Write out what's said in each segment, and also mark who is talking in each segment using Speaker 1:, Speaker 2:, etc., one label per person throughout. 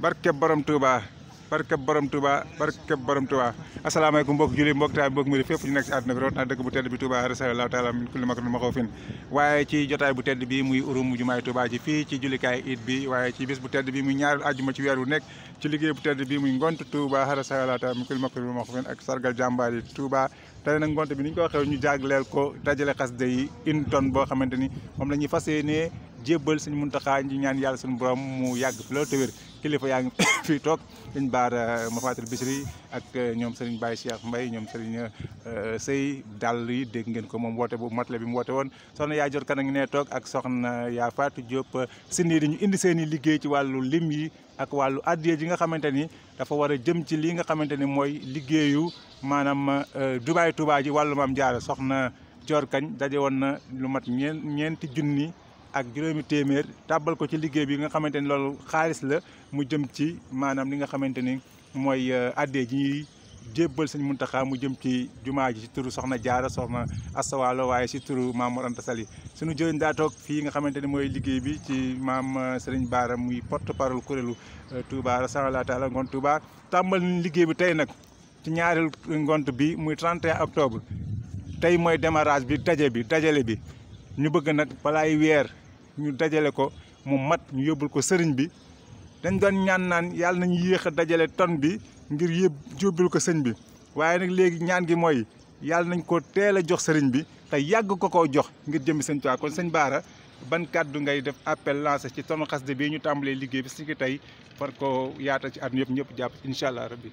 Speaker 1: barkeb borom Touba barkeb borom Touba barkeb borom Touba asalaamaaleykum mbokk julli mbokk taal mbokk mbiri fépp ñu nekk si àdduna bi rawatina dëkk bu tedd bi Touba sallallahu taala min kulli makrin maxoofin waaye ci jotaay bu tedd bi muy urum jumaay Touba ji fii ci jullikaay it bi waaye ci bis bu tedd bi muy ñaari àjjuma ci weer wu nekk ci liggéey bu tedd bi muy ngont Touba sallallahu taala min kulli makrin maxoofin ak sargal jàmbaar yi Touba tey nag ngont bi ni ñu ko waxee ñu jagleel ko dajale xasida yi une tonne boo xamante ni moom la ñuy fas yéenee jébbal suñu Muntaxa ñu ñaan yàlla suñu borom mu yàgg fi loolu te wér kilifa yaa ngi fii toog dañ baar Mafatul Bichri ak ñoom Serigne Baye Cheikh Mbaye ñoom Serigne Sey dàll yi dégg ngeen ko moom woote bu matale bi mu woote woon soxna yaa jot kan a ngi ne toog ak soxna yaa Fatou Diop sindi dañu indi seen i liggéey ci wàllu lim yi ak wàllu addiya ji nga xamante ni dafa war a jëm ci lii nga xamante ni mooy liggéeyu maanaam Dubaay Touba ji wàllu Maam Jaara soxna Dior Kañ daje woon na lu mat ñeenti junni ak juróomi téeméer tàbbal ko ci liggéey bi nga xamante ni loolu xaalis la mu jëm ci maanaam li nga xamante ni mooy addee ji ñuy jébbal Sëñ Muntaxa mu jëm ci jumaa ji ci turu soxna Jaara soxna Astawaalo waaye si turu Maam Mor Anta Sali suñu jëriñ daa toog fii nga xamante ni mooy liggéey bi ci maam Serigne Bara muy porte parole kuréelu Touba sallallahu taala ngont Touba tàmbal nañ liggéey bi tey nag ci ñaareel ngont bi muy 31 octobre tey mooy démarrage bi dajale bi ñu bëgg nag balaay weer ñu dajale ko mu mat ñu yóbbul ko sëriñ bi dañ doon ñaan naan yàlla nañu yéex a dajale tonne bi ngir yóbbul ko sëñ bi waaye nag léegi ñaan gi mooy yàlla nañ ko teel a jox sëriñ bi te yàgg ko koo jox ngir jëmmi sëñ Tuubaa kon sëñ Bara ban kàddu ngay def appel lancé ci tonne xasida bii ñu tàmbalee liggéey bi si ki tey far ko yaata ci àdduna yëpp ñëpp jàpp incha allah rabbi.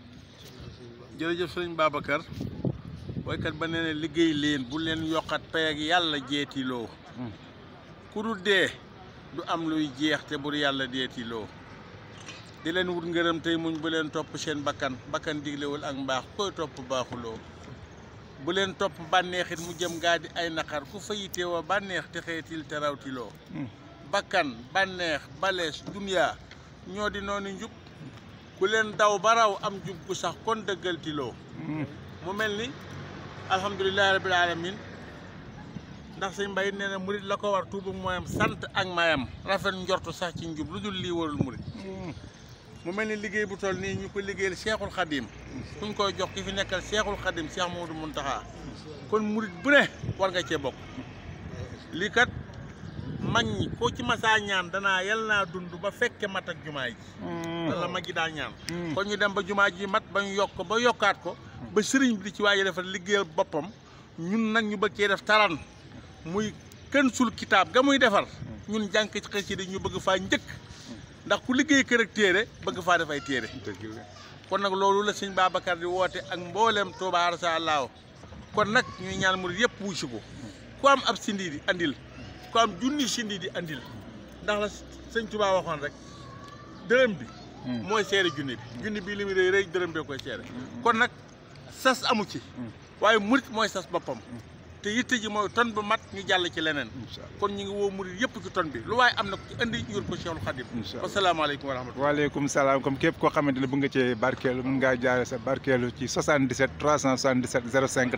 Speaker 2: jërëjëf sëñ Babacar woykat ba nee ne liggéey leen bu leen yokkat pay ak yàlla jeetiloo ku du dee du am luy jeex te bur yàlla deetiloo di leen wut ngërëm tey muñ bu leen topp seen bakkan diglewul ak mbaax koy topp baaxuloo bu leen topp bànneexit mu jëm gaa di ay naqar ku fa yiteewa bànneex te xeetil te rawtiloo bakkan bànneex balees duniyaa ñoo di noonu njub ku leen daw ba raw am jub gu sax kon dëggaltiloo mu mel ni alhamdulilahi rabbil alamin ndax sëñ Mbay nee na murit la ko war tuubu mooyam sant ak mayam rafet njortu sax ci njub lu dul lii warul murit mu mel ni liggéey bu toll nii ñu ko liggéeyal Seexul Xadim kuñ koy jox ki fi nekkal Seexul Xadim Seex Mamadu Muntaxa kon murit bu ne war nga cee bokk lii kat mag ñi ko ci masaa ñaan danaa yal naa dund ba fekke mat ak jumaa ji wala mag yi daa ñaan kon ñu dem ba jumaa ji mat ba ñu yokk ko ba yokkaat ko ba sëriñ bi di ci waaye defar liggéeyal boppam ñun nag ñu bëgg cee def taran muy Kanzul Kitaab ga muy defar ñun jànk ci xasida ñu bëgg faa njëkk ndax ku liggéey kër ak téere bëgg faa def ay téere kon nag loolu la sëñ Babacar di woote ak mbooleem Touba Arsalaaw kon nag ñuy ñaan murid yëpp wuy si ko ku am ab sindi di andil ku am junni sindi di andil ndax la sëñ Touba waxoon rek dërëm bi mooy seere junni bi li muy rëy dërëm bee koy seere kon nag sas amu ci waaye murid mooy sas boppam te yitte ji mooy tonne bu mat ñu jàll ci leneen kon ñu ngi woo murid yëpp ci tonne bi lu waaye am na ko ci indi yor ko Cheikhul Khadim wasalaamaaleykum wa rahmatulah
Speaker 1: waaleykum salaam comme képp koo xamante ne bu nga cee barkeelu mun ngaa jaare sa barkeelu ci 77 377 05